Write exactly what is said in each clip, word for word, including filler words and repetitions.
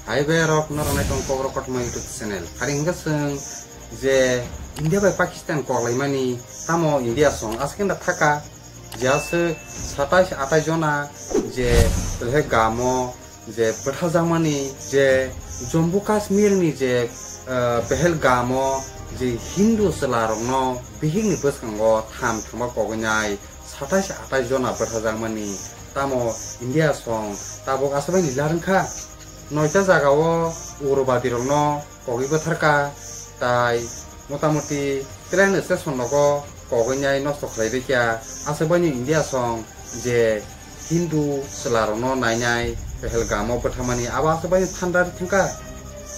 Hai bai rok, norok nai tong Kokborok Kothoma YouTube channel. Hari hingke chwng je India bai Pakistan koklaimani, tamo India song aswk da thaka, je aswk satais atais jona je Pahalgam o je bwtharjakmani, je Jammu Kashmir ni je, eh, Pahalgam o je Hindu chwla rokno bihik ni bwskango tham thangma kogwi nai satais atais jona bwtharjakmani, tamo India song tabuk aswk bai lila rwngkha. Noita jagao ugrobadi rokno kogwi bwtharkha, tai motamoti train station rogo kogwi nai nosto khlai rikya. Aswk baino India song je Hindu chwla rokno nainai Pahalgam o bwtharmani, abo aswk baino thanda ri thangkha.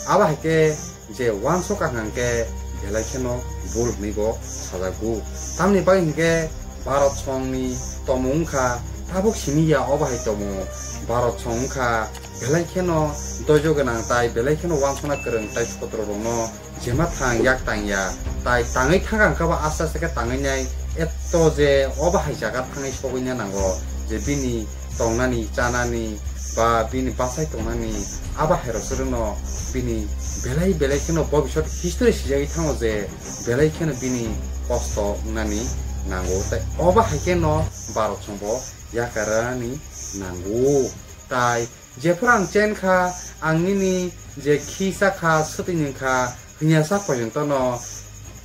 Abo hai khe je uansuk ang hwnkhe belai kheno bul hwnwi bo sajago. Tamni bagwi hinkhe Bharat songni tomung wngkha, tabuk simi ya obo hai tomung. Bharat song wngkha belai kheno doijo gwnang tai belai kheno uansukna kwrwng tai sotro rokno jema thang yak tang ya, tai tangwi thangkha hwnkhe bo aste aste khe tangwi nai etto je obo hai jaga thangwi sogwi na nango je bini tongnani, chanani, ba bini bachai tongnani, abo hai rok chwrwngno bini belai belai kheno bobisot history swijagwi thango je belai kheno bini kosto wngnani nango. Tai obo hai kheno Bharat song bo yakarani nango. Tai jephuru ang chen kha, ang nini je khi cha kha, swtwi nwng kha, hwnya sak porjonto no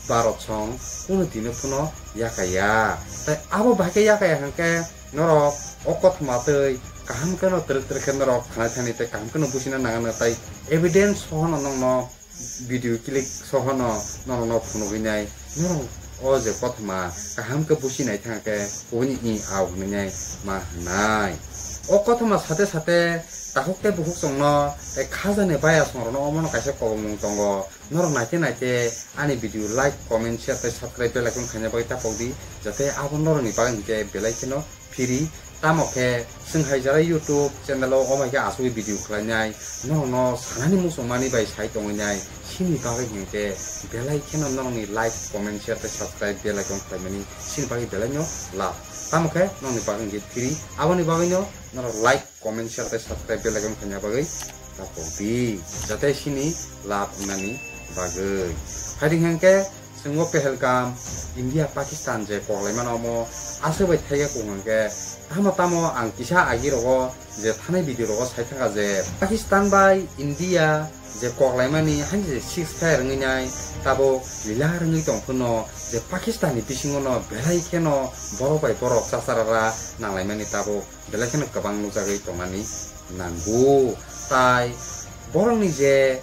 Bharat song kunu dino phano yakaya. Tai abo bahai khe yakaya hwnkhe norok o kothoma twi kaham khe no twrwk twrwk khe norok khanai thani tei kaham khe no busina nangano, tai evidence sohono nokno video click sohono norokno phunugwi nai norok o je kothoma kaham khe businai thang khe kubuni i au hwnwi nai ma hwnai. O kothoma sate sate takhuk tei bukhuk chwngno tei khajani baya songrokno omono kaisa kobongmung tongo. Norok naite naite ani video like, comment, share tei subscribe bell icon khaina bagwi tapok di, jate abo norokni bagwi hinkhe belai kheno phiri. Tamo khe chwng hai jora YouTube channel o omo hai khe asugwi video khlainai, norokno sanani muchungmani bai sai tongwi nai, sini bagwi hinkhe belai kheno norokni like, comment, share tei subscribe bell icon khlaimani sini bagwi belai no love. Tamo khe norokni bagwi hinkhe phiri, aboni bagwi no norok like, comment, share tei subscribe bell icon khaina bagwi tapok di, jate sini love wngnani bagwi. Phaidi hinkhe chwng o Pahalgam, India Pakistan je koklaimano omo aswk bai thaiya kung hinkhe, tamo tamo ang kisa agi rogo je thanai video rogo sai thangkha je Pakistan bai India je koklaimani haini je ceasefire wngwi nai, tabuk lila rwngwi tong phano je Pakistan ni bisingo no belai kheno borok bai borok chasarara nanglaimani tabuk belai kheno kwbang nukjagwi tongmani nango. Tai borokni je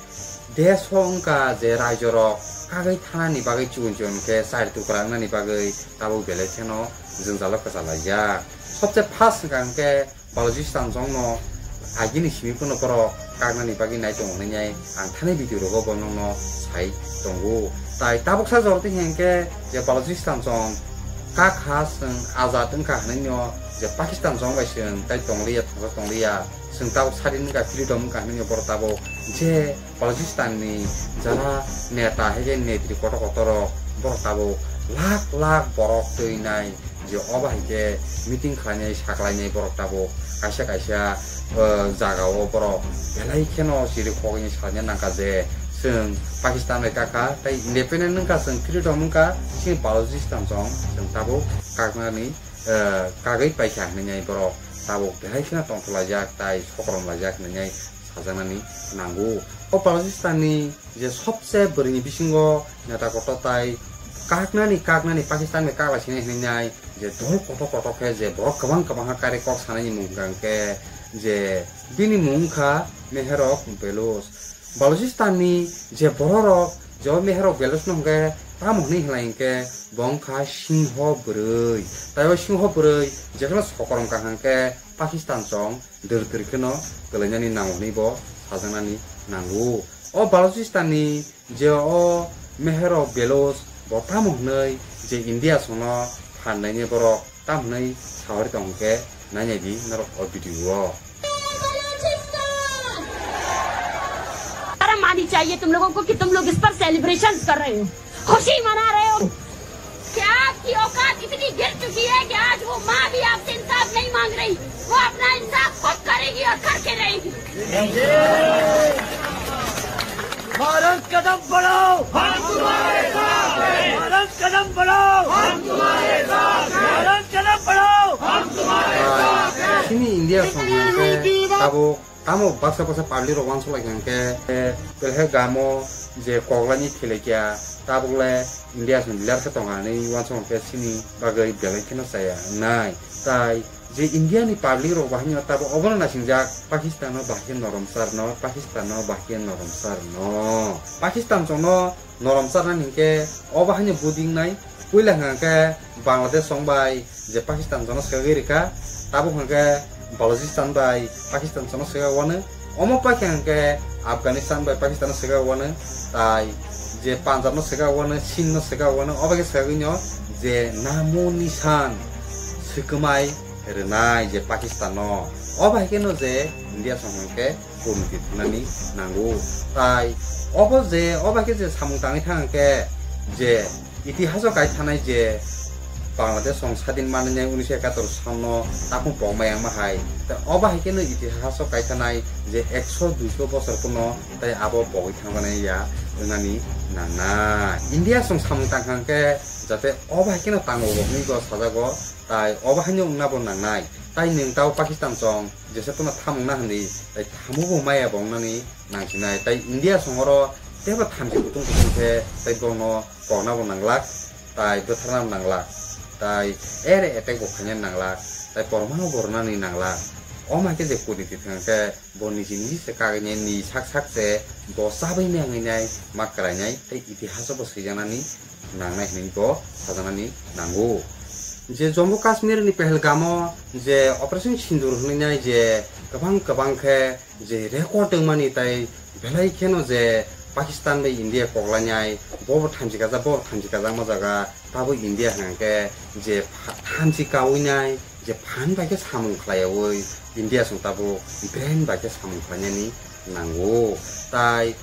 desh o wngkha je raijo rok kagwi thanani bagwi chikon chikon khe chari tukra wngnani bagwi tabuk belai kheno jwngjalo kwchalaijak. Sobse first wngkha hwnkhe Balochistan jongno agini simi phano borok kaknani bagwi nai tongo hinwi ang thani video rogo bo nokno sai tongo. Tai tabuksa jora twi hinkhe je Balochistan jong kak ha chwng azad wngkha hinwi no je Pakistan jong bai chwng tai tongliya, thangsa tongliya, chwng tabuk sadin wngkha, freedom wngkha hinwi borok tabuk je Balochistan ni jara neta hai khe netri kotor kotor rok borok tabuk lakh lakh borok twi nai je obo hai khe meeting khlainai saklainai borok tabuk kaisa kaisa, eh, jaga o borok belai kheno chiri khogwi salna nangkha je chwng Pakistan bai kakha tei independent wngkha, chwng freedom wngkha, chini Balochistan chong chwng tabuk kaknani, eh, kagwi paikha hinwi borok tabuk belai kheno tongthok laijak tai sokrom laijak hinwi sajaknani nango. O Balochistan ni je sobse bwrwini bisingo neta kotor tai kaknani, kaknani Pakistan bai kaklai sinai hinwi nai je dol kotor kotor khe je borok kwbang kwbang kha kari kok sanani mung hwnkha hwnkhe je bini mung wngkha Mehrok Beloch. Balochistan ni je borok rok je o Mehrok Beloch no hwnkhe tamo hinwi hinlai hwnkhe bo wngkha singho bwrwi. Tai o singho bwrwi jephano sokorom kaham khe Pakistan chong dwr dwr kheno kwlainani nango hwnwi bo sajaknani nango. O Balochistan ni je o Mehrok Beloch bo tamo hwnwi je India songno phan naini borok tamo hwnwi sahori tong khe nainai di norok o video o. शर्म आनी चाहिए तुम लोगों को कि तुम लोग इस पर सेलिब्रेशंस कर रहे हो, खुशी मना रहे हो। क्या आपकी औकात इतनी गिर चुकी है कि आज वो माँ भी आपसे इंसाफ नहीं मांग रही, वो अपना इंसाफ खुद करेगी और करके रहेगी। कदम बढ़ाओ, हम तुम्हारे साथ हैं। भारत कदम बढ़ाओ, हम तुम्हारे साथ हैं। भारत कदम बढ़ाओ, हम तुम्हारे साथ हैं। Chini India song hwnkhe tabuk tamo baksa baksa public rok uansuk lai hwnkhe, eh, belhe gamo je koklai ni khilaikya, tabuk le India song ler khe tongo hinwi uansuk hwnkhe chini bagwi belai kheno chaya wngnai. Tai je India ni public rok bahai no tabuk obono naising jak, Pakistan no bahai khe norom sar no, Pakistan no bahai khe norom sar no. Pakistan chwng no norom sar nani hinkhe o bahai no buding nai, puila hwnkha khe Bangladesh chwng bai je Pakistan chwng no swkagwi rikha, tabuk hwnkha khe Balochistan bai Pakistan chwng no swkagwi wano, omo pai khe hwnkha khe Afghanistan bai Pakistan no swkagwi wano, tai je Punjab no swkagwi wano, Sindh no swkagwi wano, o bai khe swkagwi no je namo nisan swkagwi rwnai je Pakistan no. O bai khe no je India song hwnkhe kurniti thwngnani nango. Tai obo je, o bai khe je samung tangwi thang khe je itihaso kai thanai je Bangladesh song sadin manwi nai unisho ekator sal no takhum pokma yang ma hai. Tai o bai khe no itihaso kai thanai je ekso duiso bosor kuno tai abo pogwi thangmani ya wngnani nangnai. India song samung tang kha khe jate o bai khe no tango bo hwnwi bo sajago. Tai obo haino wngna bo nangnai. Tai nwng tao Pakistan chong jesa pono thamwngna hwnwi, tai thamu bo maya bo wngnani nangsinai. Tai India songoro teibo thamchi kutung kutung khe tai bono kokna bo nanglak, tai bwtharna bo nanglak, tai ere attack bo khaina nanglak, tai pormano bo rwnani nanglak. Omo hai khe je kurniti thang khe bo niji niji se kagwi nai, ni sak sak se bo chabwi nai wngwi nai ma kwrai nai, tei itihaso bo swijaknani nangnai hinwi bo sajaknani nango. Je Jammu Kashmir ni Pahalgam o je Operation Sindoor hinwi nai je kwbang kwbang khe je record wngmani tai belai kheno je Pakistan bai India koklainai, bo bo thamchi kajak, bo bo thamchi kajak ma jaga, tabo India hwnkhe je pha-, thamchi kaui nai, je phan bai khe samung khlaiyaui India chwng tabuk brain bai khe samung khlainani nango. Tai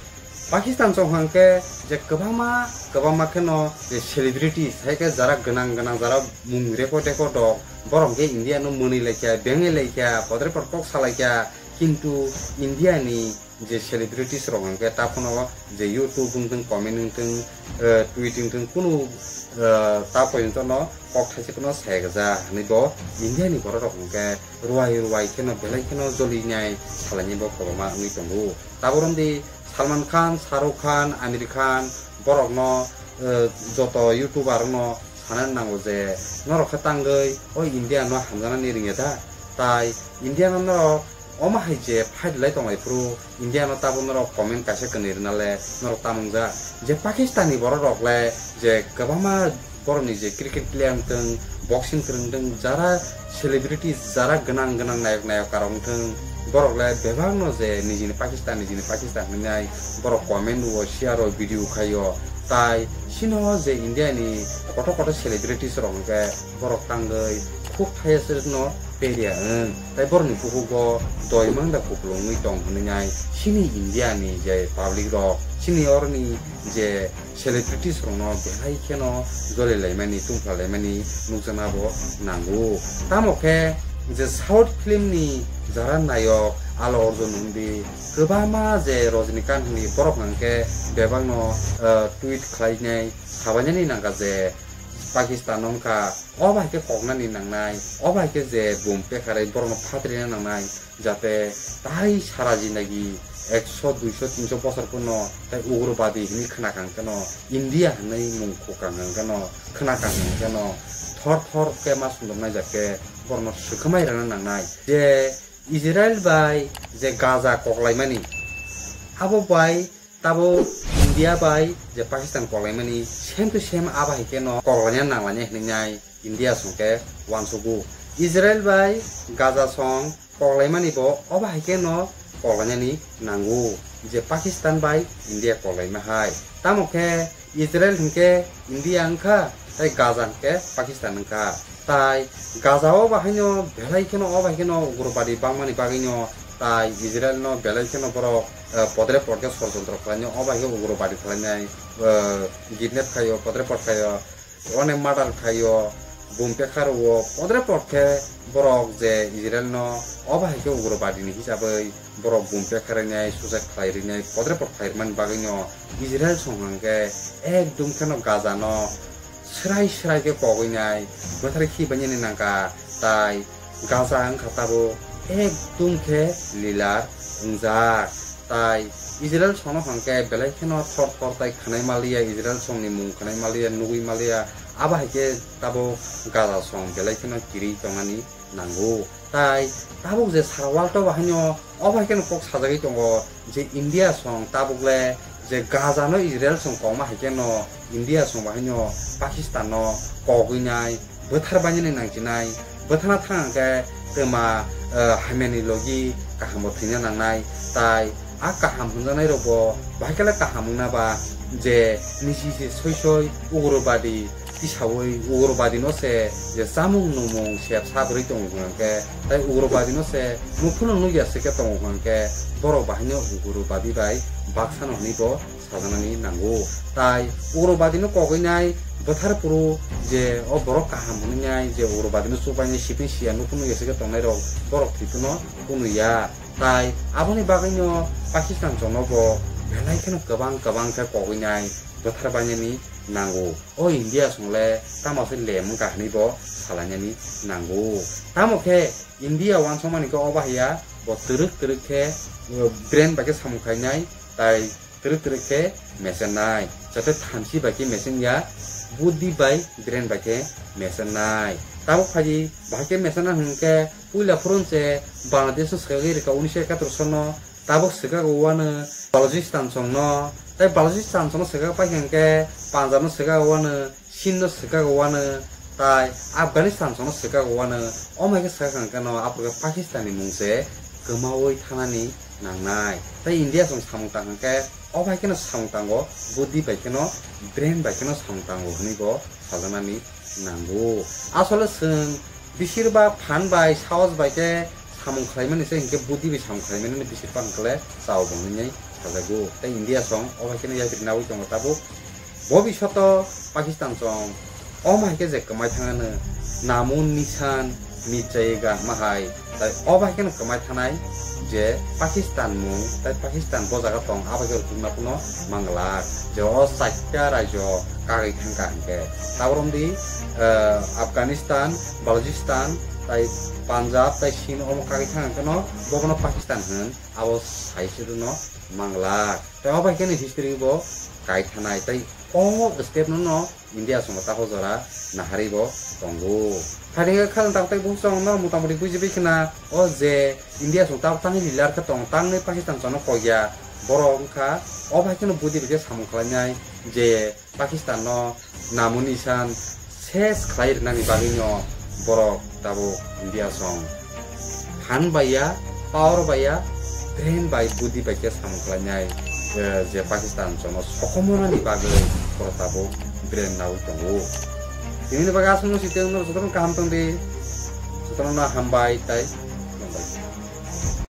Pakistan chwng hwnkhe je kwbangma, kwbangma kheno je celebrity, hai khe jara gwnang gwnang, jara mung record record rok, borok hwnkhe India no mwnwi laikha, bengwi laikha, podre pod kok salaikha, kintu India ni je celebrities rok hwnkhe ta phano je YouTube wngthung, comment wngthung, eh, tweet wngthung, kunu, eh, ta porjonto no kok thaisa phano sai gajak hinwi bo India ni borok rok hwnkhe ruai ruai kheno belai kheno jolinai salainai bo kwbangma wngwi tongo. Tabuk romdi Salman Khan, Shah Rukh Khan, Aamir Khan borok no, eh, joto YouTuber rok no sana nango je norok khe tangwi o India no hamjaknani rwngya da? Tai India no norok omo hai je fight lai tonglai phuru India no tabuk norok comment kaisa kwnwi rwna le norok tamo wngjak? Je Pakistan ni borok rok le je kwbangma borok ni je cricket player wngthung, boxing kwrwng wngthung, jara celebrity, jara gwnang gwnang nayok nayok karok wngthung, borok le bebak no je nijini Pakistan, nijini Pakistan hinwi nai borok comment o, share o, video khai o. Tai chini o je India ni kotor kotor celebrities rok hwnkhe borok tangwi khuk thaiya se no peria wng. Tai borok ni bukhuk o doi mangda kupulung wngwi tong hinwi nai chini India ni je public rok, chini oroni je celebrities rok no belai kheno joli laimani, tungphla laimani nukjakna bo nango. Tamo khe je South film ni jara nayok Allu Arjun hwndi, kwbangma je Rajinikanth hwnwi borok hwnkhe bebak no, eh, tweet khlainai, sabainani nangkha je Pakistan wngkha, o bai khe koknani nangnai, o bai khe je bum pekharwi borokno phatrina nangnai, jate tai sara jindagi ekso, duiso, tinso bosor phano tai ugrobadi hinwi khna kang kheno, India hinwi mung khuk kang kang kheno, khna kang kang kheno, thor thor khe ma sundor naijak khe borokno swkhamai rwna nangnai. Je Israel bai je Gaza koklaimani, abo bai tabuk India bai je Pakistan koklaimani same to same abo hai kheno koklaina nanglainai hinwi nai India song khe uansugo. Israel bai Gaza song koklaimani bo obo hai kheno koklainani nango je Pakistan bai India koklaima hai. Tamo khe Israel hinkhe India wngkha, tei Gaza hinkhe Pakistan wngkha. Tai Gaza o bahaino belai kheno, o bai kheno ugrobadi bangmani bagwino tai Israel no belai kheno borok, eh, podre podre sorojontro khlainai, o bai khe ugrobadi khlainai, eh, kidnap khaio, podre pod khaio, onek murder khaio, Bum pekha rwo podre pod khe borok je Israel no obo hai khe ugrobadi ni hisabwi borok bum pekha rwnai, suicide khlai rwnai, podre pod khlai rwmani bagwi no Israel song hwnkhe ekdum kheno Gaza no srai srai khe kogwi nai, bwthar khi bani ni nangkha, tai Gaza wngkha tabuk ekdum khe lilar wngjak. Tai Israel songno hwnkhe belai kheno thor thor tai khwnai maliya, Israel songni mung khwnai maliya, nugwi maliya, abo hai khe tabuk Gaza song belai kheno kiri tongmani nango. Tai tabuk je sara world o bahaino obo hai kheno kok sajagwi tongo je India song tabuk le je Gaza no Israel song kongma hai kheno India song bahaino Pakistan no kogwi nai, bwthar bainani nangchinai, bwthana thang hwnkhe twma, eh, hamyani logi kaham bo thwina nangnai, tai a kaham hwnjaknai rokbo bahai khe kaham wngna ba je nisi se soi soi ugrobadi tisaui ugrobadi no se je chamung nungmung sep sa bwrwi tongo hwnkhe, tai ugrobadi no se nukhungno nukya se khe tongo hwnkhe borok bahaino ugrobadi bai baksano hwnwi bo sajaknani nango. Tai ugrobadi no kogwi nai bwthar phuru je o borok kaham hwnwi nai je ugrobadi no chubainai sipin siya nukhung nukya se khe tongnai rok borok thwi phano phunukya. Tai aboni bagwino Pakistan songno bo belai kheno kwbang kwbang khe kogwi nai bwthar bainani nango. O India song le tamo se lem wngkha hwnwi bo salainani nango. Tamo khe India uansukmani khe obo haiya bo twrwk twrwk khe, uh, brain bai khe samung khlainai, tai twrwk twrwk khe mechenai, joto thamchi bai khe mechen ya, buddhi bai brain bai khe mechenai. Tabuk phaidi bahai khe mechenai hwnkhe puila phuru se Bangladesh no swkagwi rwkha unisho ekatur sono, tabuk swkak uano Balochistan songno, tai Balochistan songno swkak paikha hwnkhe Punjab no swkak uano, Sindh no swkak uano, tai Afghanistan songno swkak uano, omo hai khe swkak hwnkhe no aphuru khe Pakistan ni mung se kwmaui thanani nangnai. Tai India song samung tang hwnkhe obo hai kheno samung tango, buddhi bai kheno, brain bai kheno samung tango hwnwi bo sajaknani nango. Asole chwng bisir ba phan bai, sahos bai khe samung khlaimani se hinkhe buddhi bai samung khlaimani bisir ba hwnkhe le chao bo hwnwi sajago. Tai India song obo hai kheno yapri naui tongo tabuk. Bobishoto Pakistan song omo hai khe je kwmai thangano, namun nisan michayega hwnma hai, tai obo hai kheno kwmai thanai je Pakistan mung, tai Pakistan bo jaga tong, abo hai khe rukna phano manglak je o chaita rajyo kagwi thangkha hwnkhe. Tabuk romdi, eh, Afghanistan, Balochistan, tai Punjab, tai Sindh omo kagwi thang hwnkhe no bobono Pakistan hwn, abo sai se no manglak. Tai obo hai kheno history bo kai thanai, tai o step no no India songbo takhuk jora naharwi bo tongo. Phaidi khe khajang tak tei bukhuk song no motamoti bujibai khna o je India song tabuk tangwi lilar khe tong, tangwi Pakistan songno kokya borok wngkha. O bai kheno buddhi bai khe samung khlainai je Pakistan no namun nisan ses khlai rwnani bagwi no borok tabuk India song phan bai ya, power bai ya, brain bai, buddhi bai khe samung khlainai, eh, je Pakistan jono sokomornani bagwi borok tabuk brain naui tongo. Tini bagwi aswk no sitwng no jotono kaham tong di, jotono no hambai tai